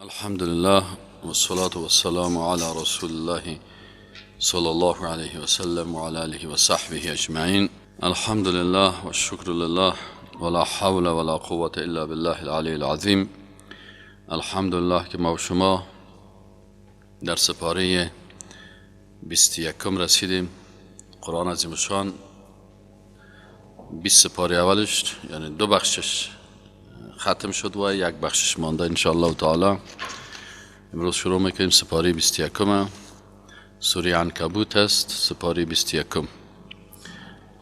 الحمد لله والصلاة والسلام على رسول الله صلى الله عليه وسلم وعلى آله وصحبه اجمعين. الحمد لله والشكر لله ولا حول ولا قوة الا بالله العلی العظیم. الحمدلله که ما و شما در سپاره 21 رسیدیم. قرآن عظیم شان 20 سپاره اولش، یعنی دو بخشش ختم شد و یک بخشش مانده انشاءالله تعالی. امروز شروع میکنیم سپاره 21، سوره عنکبوت است. سپاره 21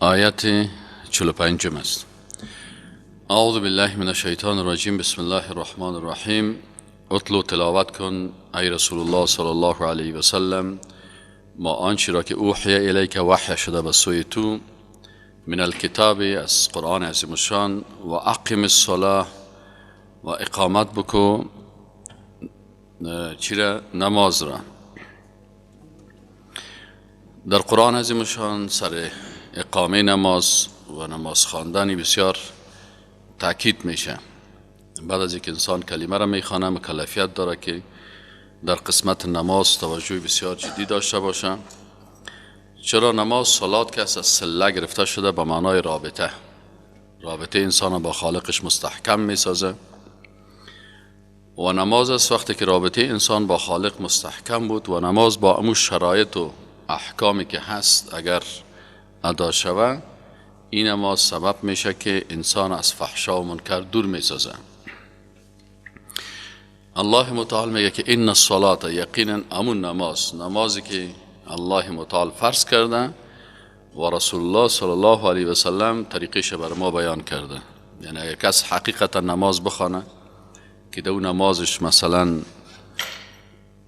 آیت 45 است. اعوذ بالله من الشیطان الرجیم. بسم الله الرحمن الرحیم. اتلو، تلاوت کن ای رسول الله صلی الله علیه و سلم، ما آنچه را که اوحی الیک، وحی شده به سوی تو، من الکتاب، از قرآن عظیم الشان، و اقم الصلاه، و اقامت بکو چرا؟ نماز را. در قرآن عظیم الشان سر اقامه نماز و نماز خواندنی بسیار تاکید میشه. بعد از اینکه انسان کلمه را میخوانه، مکلفیت داره که در قسمت نماز توجه بسیار جدی داشته باشه. چرا؟ نماز، صلات که از صله گرفته شده، به معنای رابطه، رابطه انسان با خالقش مستحکم میسازه و نماز است. وقتی که رابطه انسان با خالق مستحکم بود و نماز با امو شرایط و احکامی که هست اگر ادا شوه، این نماز سبب میشه که انسان از فحشا و منکر دور میسازه. الله متعال میگه که ان الصلاه، یقینا امون نماز، نمازی که الله متعال فرض کرده و رسول الله صلی الله علیه و سلم طریقش بر ما بیان کرده. یعنی اگر کس حقیقتا نماز بخوانه که دو نمازش مثلا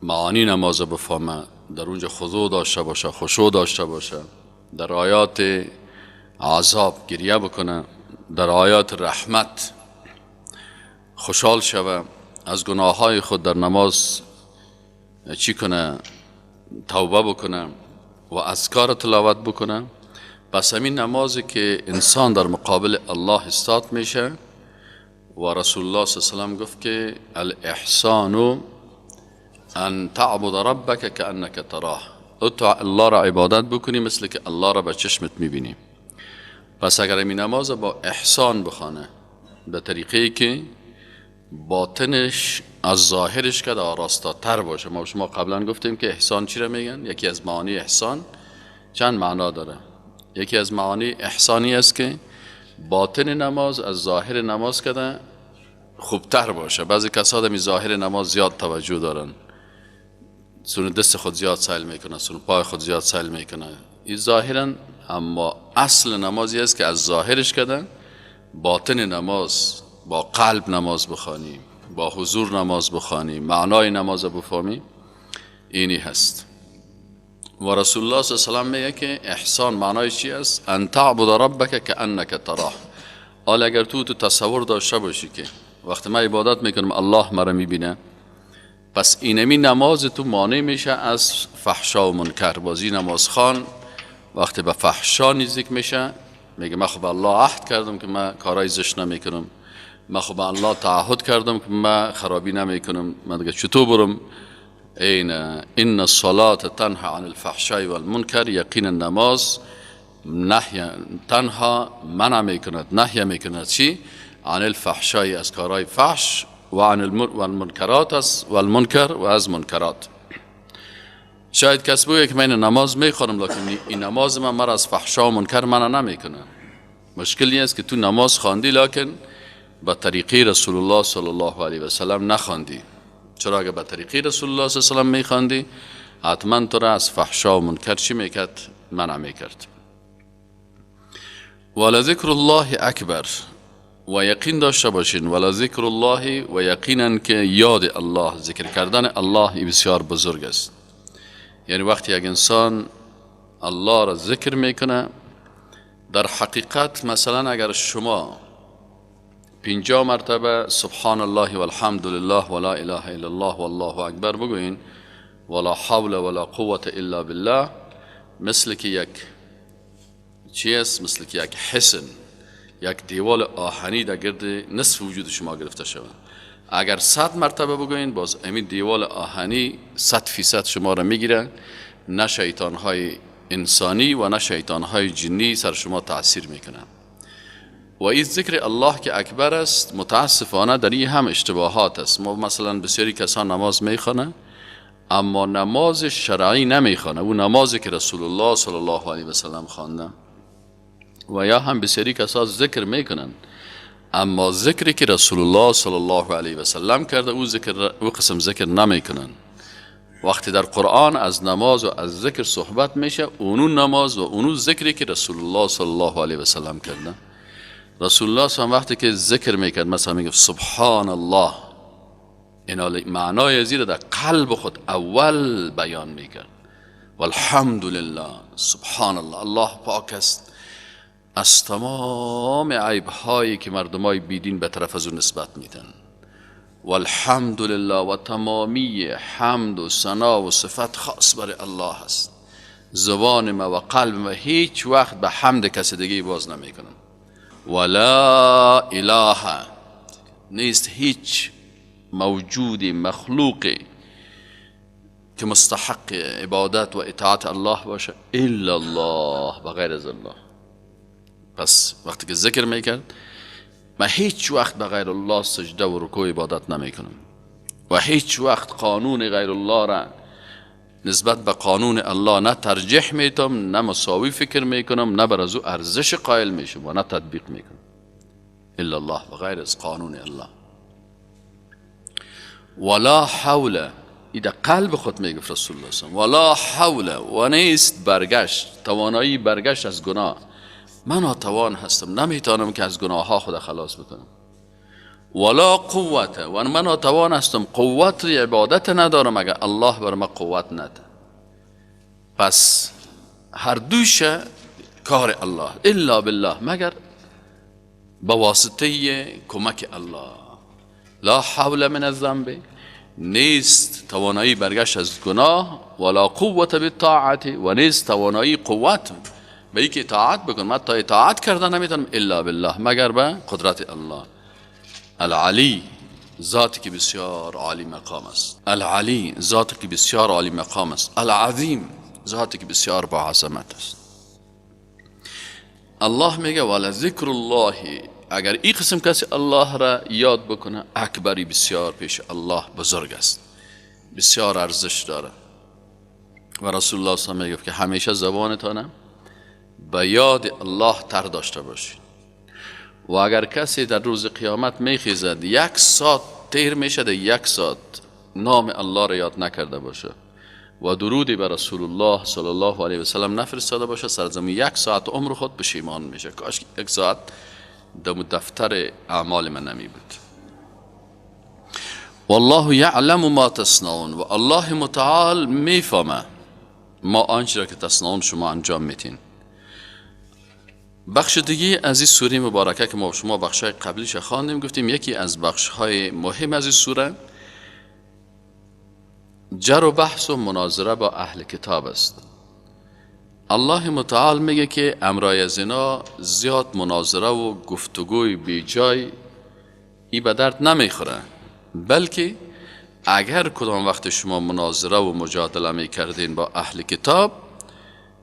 معانی نماز بفهمه، در اونجا خضوع داشته باشه، خشوع داشته باشه، در آیات عذاب گریه بکنه، در آیات رحمت خوشحال شوه، از گناه های خود در نماز چی کنه؟ توبه بکنه و اذکار تلاوت بکنه، پس همین نمازی که انسان در مقابل الله استاد میشه و رسول الله صلی الله علیه و سلم گفت که الاحسان ان تعبد ربک کأنک تراه، تو الله را عبادت بکنی مثل که الله را به چشمت میبینی. پس اگر این نماز با احسان بخوانه، به طریقه که باطنش از ظاهرش که آراستاتر باشه. ما شما قبلا گفتیم که احسان چی را میگن؟ یکی از معانی احسان چند معنا داره. یکی از معانی احسانی است که باطن نماز از ظاهر نماز کده خوبتر باشه. بعضی کسا می ظاهر نماز زیاد توجه دارن، سون دست خود زیاد سیل میکنه، سون پای خود زیاد سیل میکنه، این ظاهرا. اما اصل نمازی است که از ظاهرش کده باطن نماز، با قلب نماز بخوانی، با حضور نماز بخوانی، معنای نماز بفهمی، اینی هست. و رسول الله صلی الله علیه و میگه که احسان معنای چی است؟ ان تعبد ربک کأنک تراه. حالا اگر تو تصور داشته باشی که وقتی من عبادت میکنم الله مرا میبینه، پس اینمی نماز تو مانع میشه از فحشا و منکر. بازی نماز خوان وقتی به فحشا نزدیک میشه، میگه من خب الله عهد کردم که من کارای زشت نمیکنم، من خب الله تعهد کردم که من خرابی نمیکنم، من دیگه چطور برم؟ این ان الصلاه تنها عن الفحشاء والمنکر، یقینا نماز نهی، تنها منع میکند، نهی میکند چی؟ عن الفحشاء، از کارهای فحش، و عن المنکرات است، و المنکر، و از منکرات. شاید کس بگه که من نماز میخوانم، لکن این نماز من مرا از فحشا و منکر منع نمیکنه. مشکلی است که تو نماز خواندی لکن به طریقه رسول الله صلی الله علیه و سلم نخواندی. چرا؟ اگه به طریقه رسول الله صلی الله علیه و سلم میخواندی، حتما تو را از فحشا و منکر چی میکرد؟ منع میکرد. ولذکر الله اکبر، و یقین داشته باشین، ولذکر الله، و یقینا که یاد الله، ذکر کردن الله بسیار بزرگ است. یعنی وقتی یک انسان الله را ذکر میکنه، در حقیقت مثلا اگر شما 50 مرتبه سبحان الله والحمد لله ولا اله الا الله والله اکبر بگوین ولا حول ولا قوة الا بالله، مثل که یک چی است؟ مثل که یک حصن، یک دیوال آهنی در گرد نصف وجود شما گرفته شود. اگر 100 مرتبه بگوین باز همین دیوال آهنی 100% شما را میگیره، نه شیطان های انسانی و نه شیطان های جنی سر شما تاثیر میکنن. و این ذکر الله که اکبر است، متاسفانه در این هم اشتباهات است. ما مثلا بسیاری کسان نماز میخوانه اما نماز شرعی نمیخوانه، او نمازی که رسول الله صلی الله علیه و سلم خوانده. و یا هم بسیاری کسان ذکر میکنن اما ذکری که رسول الله صلی الله علیه و سلم کرده او ذکر، او قسم ذکر نمیکنن. وقتی در قرآن از نماز و از ذکر صحبت میشه، اونو نماز و اونو ذکری که رسول الله صلی الله علیه و سلم کرده. رسول الله صلی الله علیه و وقتی که ذکر میکرد مثلا میگفت سبحان الله، اینا معنای زیر در قلب خود اول بیان میکرد. والحمد لله، سبحان الله، الله پاک است از تمام عیب هایی که مردمای بیدین به طرف از او نسبت میدن. والحمد لله، و تمامی حمد و ثنا و صفت خاص برای الله است. زبان ما و قلب ما هیچ وقت به حمد کسی دیگه باز نمیکنن. ولا اله، نیست هیچ موجود مخلوقی که مستحق عبادت و اطاعت الله باشه الا الله، بغیر از الله. پس وقتی که ذکر میکرد من هیچ وقت به غیر الله سجده و رکوع عبادت نمیکنم و هیچ وقت قانون غیر الله را نسبت به قانون الله نه ترجیح میتم، نه مساوی فکر میکنم، نه بر از او ارزش قائل میشم و نه تطبیق میکنم الا الله، بغیر از قانون الله. ولا حول، این در قلب خود میگفت رسول الله صلی الله علیه و ولا حول، و نیست برگشت، توانایی برگشت از گناه. من ناتوان هستم، نمیتونم که از گناه ها خود خلاص بکنم. ولا قوت، و من ناتوان هستم، قوت عبادت ندارم اگر الله بر من قوت نده. پس هر دوش کار الله، الا بالله، مگر به واسطه کمک الله. لا حول من الذنب، نیست توانایی برگشت از گناه، ولا قوت بالطاعت، و نیست توانایی قوت به اینکه اطاعت بکنم. من تا اطاعت کردن نمیتونم الا بالله، مگر به قدرت الله. العلی، ذاتی که بسیار عالی مقام است. العلی، ذاتی که بسیار عالی مقام است. العظیم، ذاتی که بسیار با عظمت است. الله میگه ولا ذکر الله، اگر این قسم کسی الله را یاد بکنه، اکبری بسیار پیش الله بزرگ است، بسیار ارزش داره. و رسول الله صلی الله علیه و آله میگه که همیشه زبانتانم به یاد الله تر داشته باشید. و اگر کسی در روز قیامت میخیزد 1 ساعت تیر میشه، 1 ساعت نام الله را یاد نکرده باشه و درودی بر رسول الله صلی الله علیه و سلم نفرستاده باشه، سرزمین 1 ساعت عمر خود پشیمان میشه. کاش 1 ساعت در دفتر اعمال من نمی بود. والله یعلم ما تصنعون، و الله متعال میفهمه ما آنچه را که تصنعون شما انجام میتین. بخش دیگه از این سوره مبارکه که ما شما بخش‌های قبلیش خواندیم، گفتیم یکی از بخش‌های مهم از این سوره جر و بحث و مناظره با اهل کتاب است. الله متعال میگه که امرای زنا زیاد مناظره و گفتگوی بی جای ای به درد نمیخوره، بلکه اگر کدام وقت شما مناظره و مجادله میکردین با اهل کتاب،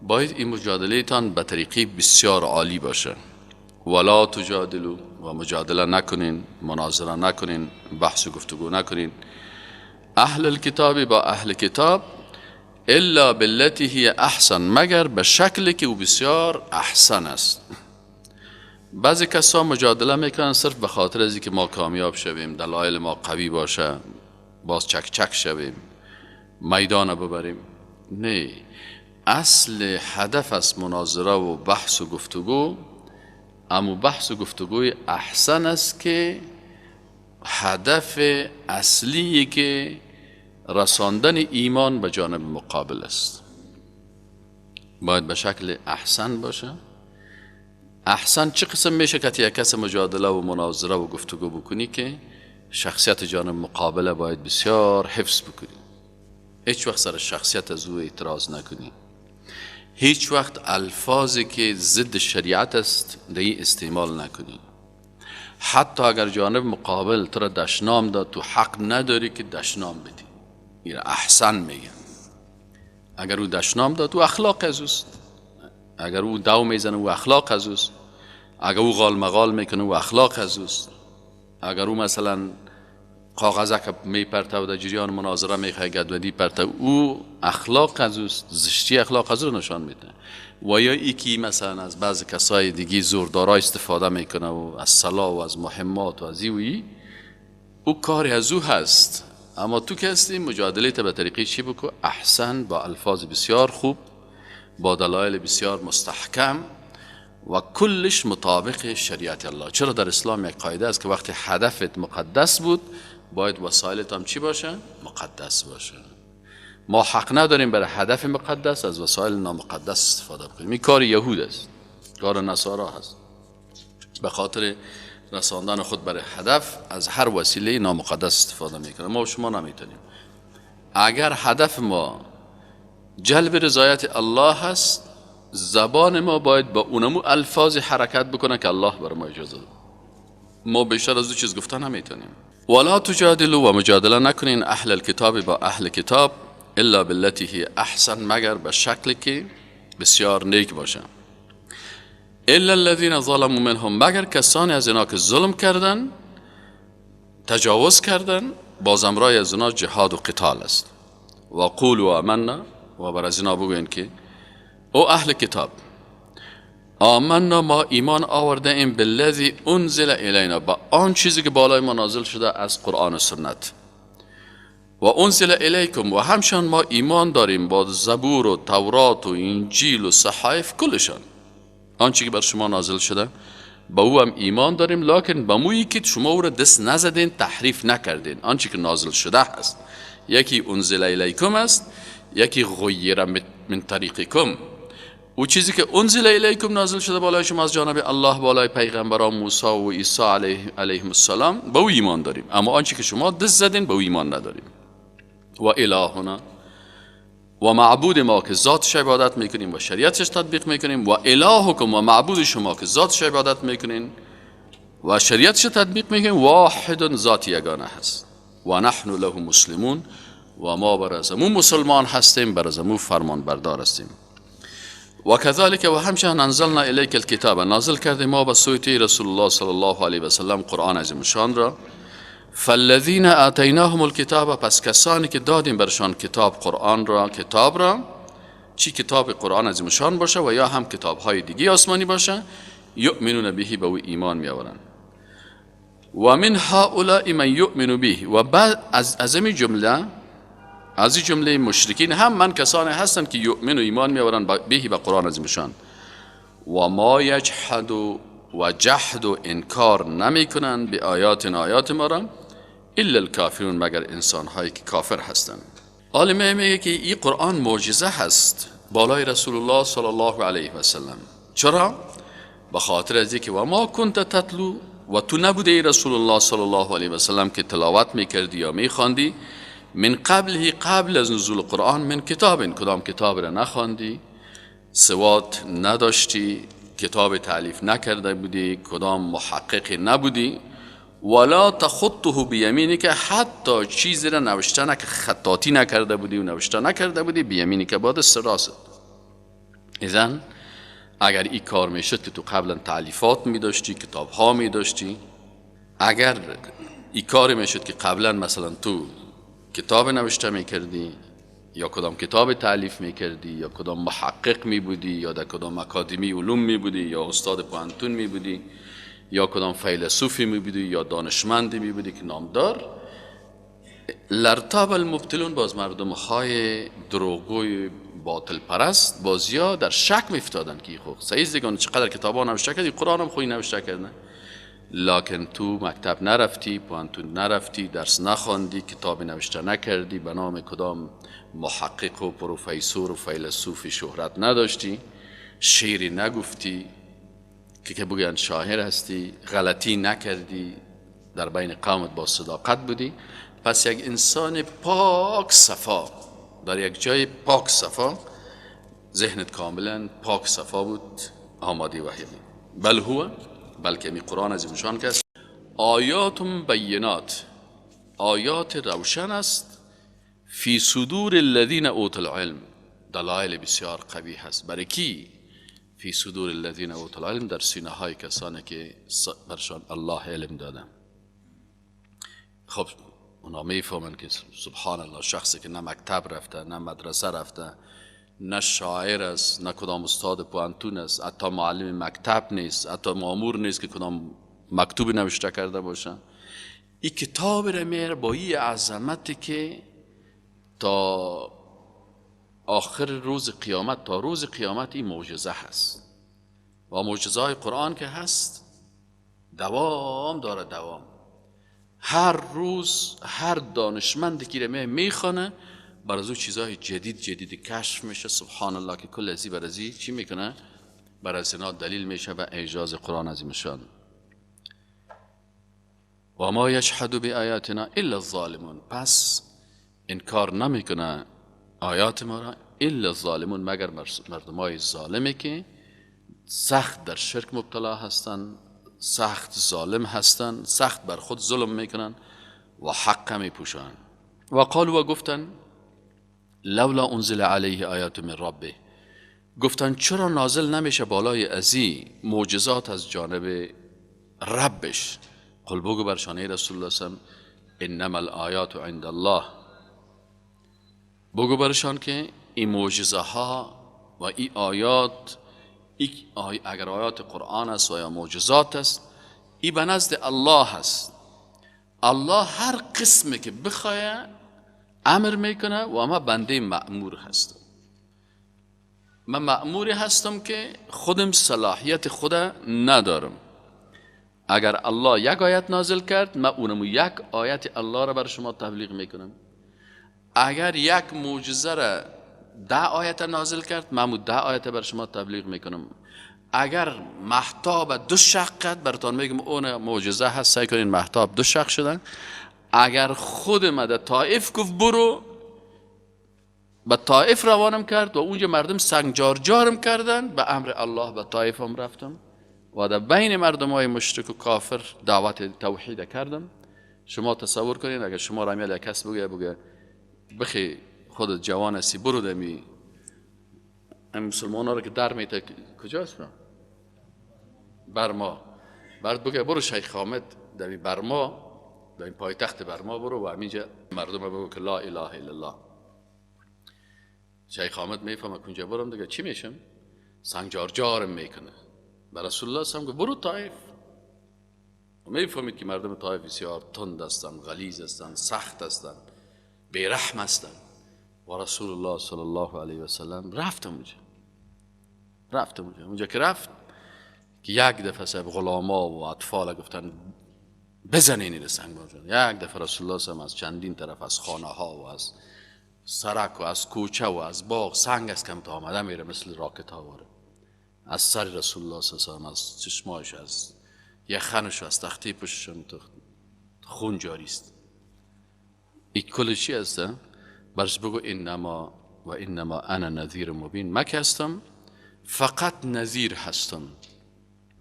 باید این مجادله تان به طریقی بسیار عالی باشه. ولا تجادلو، و مجادله نکنین، مناظره نکنین، بحث و گفتگو نکنین اهل الکتاب با اهل کتاب، الا بالتي هي احسن، مگر به شکلی که او بسیار احسن است. بعضی کسا مجادله میکنن صرف به خاطر از اینکه ما کامیاب شویم، دلایل ما قوی باشه، باز چک چک شویم، میدان ببریم. نه، اصل هدف از مناظره و بحث و گفتگو اما بحث و گفتگوی احسن است که هدف اصلی که رساندن ایمان به جانب مقابل است. باید به شکل احسن باشه. احسن چه قسم میشه که یک کس مجادله و مناظره و گفتگو بکنی که شخصیت جانب مقابله باید بسیار حفظ بکنی، هیچ وقت سر شخصیت از او اعتراض نکنی، هیچ وقت الفاظی که ضد شریعت است در این استعمال نکنی، حتی اگر جانب مقابل تو را دشنام داد، تو حق نداری که دشنام بدی. این احسن میگن. اگر او دشنام داد، او اخلاق از اوست. اگر او دو میزنه، او اخلاق از اوست. اگر او غال مغال میکنه، او اخلاق از اوست. اگر او مثلا کاغذک میپرته و در جریان مناظره میخواه گدودی پرته، او اخلاق از اوست، زشتی اخلاق از او نشان میده. و یا یکی مثلا از بعض کسای دیگه زوردارا استفاده میکنه و از سلاح و از مهمات و از ای، او کاری از او هست. اما تو که هستی مجادله تا به طریقه چی بکو؟ احسن، با الفاظ بسیار خوب، با دلایل بسیار مستحکم و کلش مطابق شریعت الله. چرا در اسلام یک قاعده است که وقتی هدفت مقدس بود، باید وسایلت هم چی باشه؟ مقدس باشه. ما حق نداریم برای هدف مقدس از وسایل نامقدس استفاده بکنیم. این کار یهود است، کار نصارا هست. به خاطر رساندن خود برای هدف از هر وسیله نامقدس استفاده میکنه. ما و شما نمیتونیم. اگر هدف ما جلب رضایت الله هست، زبان ما باید با اونمو الفاظ حرکت بکنه که الله برای ما اجازه داد. ما بیشتر از دو چیز گفتن نمیتونیم. ولا تجادلوا، و مجادله نکنین اهل الکتاب با اهل کتاب، الا بالتي هي احسن، مگر به شکلی که بسیار نیک باشه. الا الذين ظلموا منهم، مگر کسانی از اینا که ظلم کردن، تجاوز کردن، باز امرای از اینا جهاد و قتال است. و قولوا آمنا، و بر از اینا بگوین که او اهل کتاب، آمنا، ما ایمان آورده ایم، بالذی انزل الینا، با آن چیزی که بالای ما نازل شده از قرآن و سنت، و انزل الیکم، و همچنان ما ایمان داریم با زبور و تورات و انجیل و صحائف کلشان، آنچه که بر شما نازل شده با او هم ایمان داریم، لکن با مویی که شما او را دست نزدین، تحریف نکردین. آنچه که نازل شده هست، یکی انزل الیکم است، یکی غیر من طریقکم. او چیزی که انزل الیکم نازل شده بالای شما از جانب الله، بالای پیغمبران موسی و عیسی علیهم السلام، با او ایمان داریم، اما آنچه که شما دست زدین با او ایمان نداریم. و الهنا، و معبود ما که ذاتش عبادت میکنیم و شریعتش تطبیق میکنیم، و الهکم، و معبود شما که ذاتش عبادت میکنین و شریعتش تطبیق میکنیم، واحد، ذات یگانه هست. و نحن له مسلمون، و ما بر از امو مسلمان هستیم، بر از امو فرمان بردار هستیم. و کذالک، و همچنان، انزلنا الیک الکتاب، نازل کردیم ما به سوی رسول الله صلی الله علیه و سلم قرآن عظیم شان را. فالذین آتیناهم الکتاب، پس کسانی که دادیم برشان کتاب قرآن را، کتاب را، چی کتاب قرآن عظیم شان باشه و یا هم کتاب های دیگه آسمانی باشه، یؤمنون به، به او ایمان میآورند. و من هؤلاء من یؤمن به، و بعد از این جمله، از این جمله مشرکین هم من کسانی هستند که یؤمن و ایمان میآورند به، به قرآن عظیم شان. و ما یجحد، و جحد و انکار نمی کنند، به آیات، آیات ما را، الا الکافرون، مگر انسان هایی که کافر هستند. عالمه میگه که این قرآن معجزه هست بالای رسول الله صلی الله علیه و سلم. چرا؟ به خاطر از اینکه و ما کنت تتلو، و تو نبوده ای رسول الله صلی الله علیه و سلم که تلاوت میکردی یا میخواندی، من قبله، قبل از نزول قرآن، من کتاب، کدام کتاب را نخواندی، سواد نداشتی، کتاب تالیف نکرده بودی، کدام محقق نبودی. ولا تخطه بیمینک، حتی چیزی را نوشته نک خطاطی نکرده بودی و نوشته نکرده بودی، بیمینک، با دست راست. اذن اگر این کار میشد که تو قبلا تالیفات می داشتی، کتاب ها می داشتی، اگر این کار میشد که قبلا مثلا تو کتاب نوشته میکردی یا کدام کتاب تالیف میکردی یا کدام محقق می بودی یا در کدام اکادمی علوم می بودی یا استاد پوهنتون می بودی یا کدام فیلسوفی می بودی یا دانشمندی می بودی که نامدار، لارتاب المبطلون، باز مردم های دروغگوی باطل پرست بازیا در شک میافتادن که خب صحیح دیگه، چقدر کتاب ها نوشته کردی، قرآن هم خوی نوشته کردن، لکن تو مکتب نرفتی، پوهنتون نرفتی، درس نخواندی، کتاب نوشته نکردی، به نام کدام محقق و پروفیسور و فیلسوف شهرت نداشتی، شعری نگفتی که بگویند شاعر هستی، غلطی نکردی، در بین قومت با صداقت بودی. پس یک انسان پاک صفا در یک جای پاک صفا، ذهنت کاملا پاک صفا بود، آماده وحی. بل هو، بلکه می قرآن عظیم شان که است آیات بینات، آیات روشن است، فی صدور الذین اوتوا العلم، دلایل بسیار قوی هست. برای کی؟ فی صدور الذین اوتوا العلم، در سینه های کسانی که برشان الله علم داده. خب اونا میفهمن که سبحان الله، شخصی که نه مکتب رفته، نه مدرسه رفته، نه شاعر است، نه کدام استاد پوانتون است، حتی معلم مکتب نیست، حتی مامور نیست که کدام مکتوب نوشته کرده باشه، این کتاب را میاره با این عظمتی که تا آخر روز قیامت، تا روز قیامت این معجزه هست. و معجزه های قرآن که هست دوام داره، دوام. هر روز هر دانشمندی که را میخوانه بر از او چیزهای جدید جدید کشف میشه. سبحان الله که کل ازی بر ازی چی میکنه؟ بر از اینا دلیل میشه و اعجاز قرآن عظیم شان. و ما یجحد بآیاتنا الا الظالمون، پس انکار نمیکنه آیات ما را الا الظالمون، مگر مردمای ظالمی که سخت در شرک مبتلا هستند، سخت ظالم هستند، سخت بر خود ظلم میکنن و حق میپوشن. و قالوا و گفتن لولا انزل علیه آیات من ربه، گفتن چرا نازل نمیشه بالای ازی معجزات از جانب ربش؟ قل بگو بر شانه رسول الله صلی الله علیه و سلم انما الآیات عند الله، بگو برشان که این معجزه ها و این آیات، اگر آیات قرآن است و یا معجزات است، این به نزد الله است. الله هر قسمی که بخواه امر میکنه و ما بنده مأمور هستم. من مأموری هستم که خودم صلاحیت خود ندارم. اگر الله یک آیت نازل کرد، من اونمو یک آیت الله را بر شما تبلیغ میکنم. اگر یک معجزه را 10 آیت نازل کرد، من 10 آیت بر شما تبلیغ میکنم. اگر مهتاب 2 شق کرد، براتون میگم اون معجزه هست، سعی کنین مهتاب 2 شق شدن. اگر خود ما در طائف گفت برو، به طائف روانم کرد و اونجا مردم سنگجار جارم کردن، به امر الله به طائف هم رفتم و در بین مردم های مشرک و کافر دعوت توحید کردم. شما تصور کنین اگر شما را یک کس بگه بخی خودت جوان هستی، برو دمی این مسلمان ها رو که در میته کجاست؟ برما. برد بگه برو شیخ حامد دمی برما، در این پایتخت برما برو و همینجا مردم بگو که لا اله الا الله. شیخ حامد میفهمه که اونجا برم دیگه چی میشم؟ سنگجار جارم میکنه. به رسول الله صلی الله علیه و برو طائف. میفهمید که مردم طائف بسیار تند هستند، غلیظ هستند، سخت هستند، بیرحم هستند. و رسول الله صلی الله علیه و سلم رفتم اونجا، رفتم اونجا. اونجا که رفت که یک دفعه صاحب غلاما و اطفال گفتن بزنین این سنگ بزن. یک دفعه رسول الله صلی الله علیه و از چندین طرف، از خانه ها و از سرک و از کوچه و از باغ سنگ از کم تا آمده میره مثل راکت ها واره از سر رسول الله صلی الله علیه و از چشمایش، از یخنش و از تختی پشتش خون جاری است. این کل چی هست؟ برش بگو انما و انما انا نذیر مبین، من که هستم فقط نذیر هستم،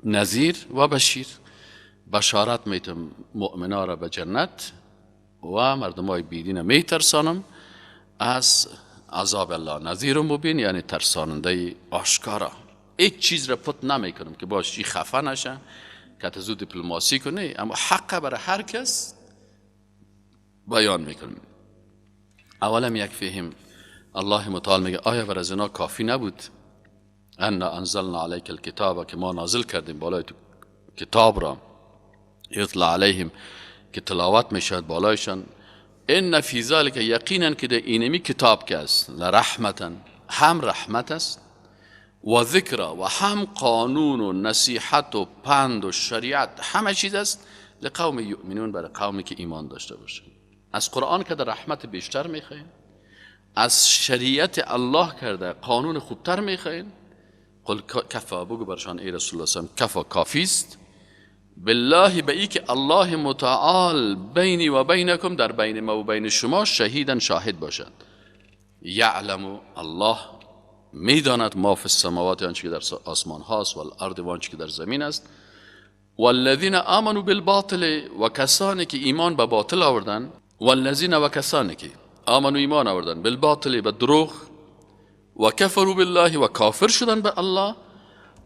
نذیر و بشیر. بشارت میتم مؤمنا را به جنت و مردمای بیدین میترسانم از عذاب الله. نذیر مبین یعنی ترساننده آشکارا. هیچ چیز را پت نمیکنم که باش چی خفه نشه که تزو دیپلماسی کنه، اما حق برای هر کس بیان میکنم. اولم یک فهم الله متعال میگه آیا بر از اینا کافی نبود ان انزلنا علیک الکتاب، که ما نازل کردیم بالای تو کتاب را، یطلع علیهم که تلاوت میشد بالایشان، ان فی ذلک یقینا که در اینمی کتاب که است لرحمتا، هم رحمت است و ذکر و هم قانون و نصیحت و پند و شریعت، همه چیز است لقوم یؤمنون، برای قومی که ایمان داشته باشه. از قرآن که در رحمت بیشتر میخواین، از شریعت الله کرده قانون خوبتر میخواین. قل کفا، بگو برشان ای رسول الله صلی الله علیه و سلم کفا کافی است بالله، به ای که الله متعال بینی و بینکم، در بین ما و بین شما شهیدن شاهد باشد. یعلم الله میداند ما فی السماوات، آنچه که در آسمان هاست، و الارض و آنچه که در زمین است، والذین آمنوا بالباطل، و کسانی که ایمان به باطل آوردن، والذین و کسانی که آمنوا ایمان آوردن بالباطل به دروغ، و کفروا بالله و کافر شدن به الله،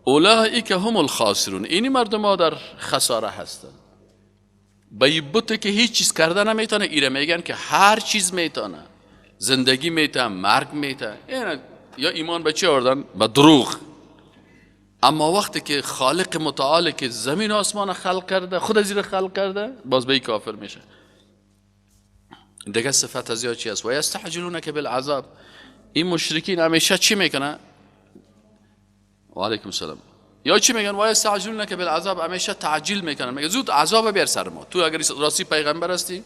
اولئک هم الخاسرون، اینی مردم ها در خساره هستند. به این بت که هیچ چیز کرده نمیتونه، ایره میگن که هر چیز میتونه، زندگی میتونه، مرگ میتونه، یا ایمان به چی آوردن؟ به دروغ. اما وقتی که خالق متعال که زمین و آسمان خلق کرده، خود از زیر خلق کرده، باز به این کافر میشه. دیگه صفت از یا چی است؟ و یستعجلونک بالعذاب. این مشرکین همیشه چی میکنه؟ و علیکم السلام. یا چی میگن؟ و یستعجلونک بالعذاب، همیشه تعجیل میکنن، میگه زود عذاب بیار سر ما، تو اگر راستی پیغمبر هستی.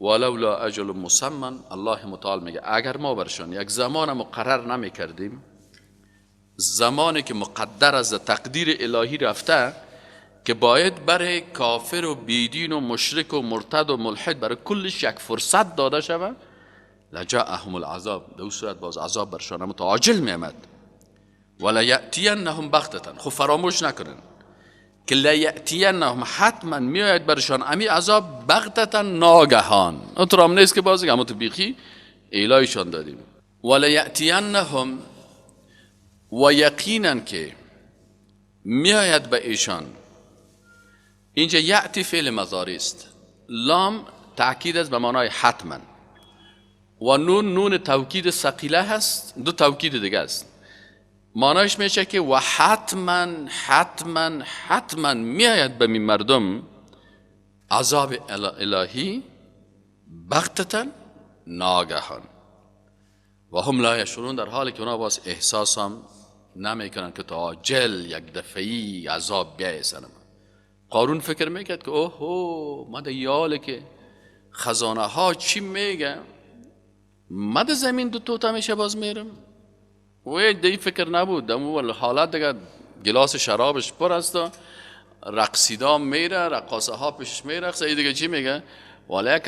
ولولا اجل مسمى، الله متعال میگه اگر ما برشان یک زمان مقرر نمیکردیم، زمانی که مقدر از تقدیر الهی رفته که باید برای کافر و بیدین و مشرک و مرتد و ملحد برای کلش یک فرصت داده شود، لجاءهم العذاب، در صورت باز عذاب برشان متعاجل میامد. ولا یأتینهم بغتة، خب فراموش نکنن که لیأتینهم حتما میآید برشان امی عذاب بغتة ناگهان، اون تو هم نیست که بازی اما تو بیخی ایلایشان دادیم. ولیأتینهم، و یقینا که میآید به ایشان. اینجا یأتی فعل مضارع است، لام تأکید است به معنای حتما، و نون نون توکید ثقیله هست، دو توکید دیگه است، معنایش میشه که و حتما حتما حتما میآید به می مردم عذاب الهی بغتة ناگهان، و هم لا یشعرون، در حالی که اونا باز احساس هم نمیکنن که تا عاجل یک دفعی عذاب بیایه سر ما. قارون فکر میکرد که اوهو ما در یاله که خزانه ها چی میگه، ما در زمین دو توتا میشه باز میرم. و دی فکر نبود، دمو حالت دیگه گلاس شرابش پر است، رقصیدا میره، رقاصه ها پیشش میرقصه، ای دیگه چی میگه؟ ولی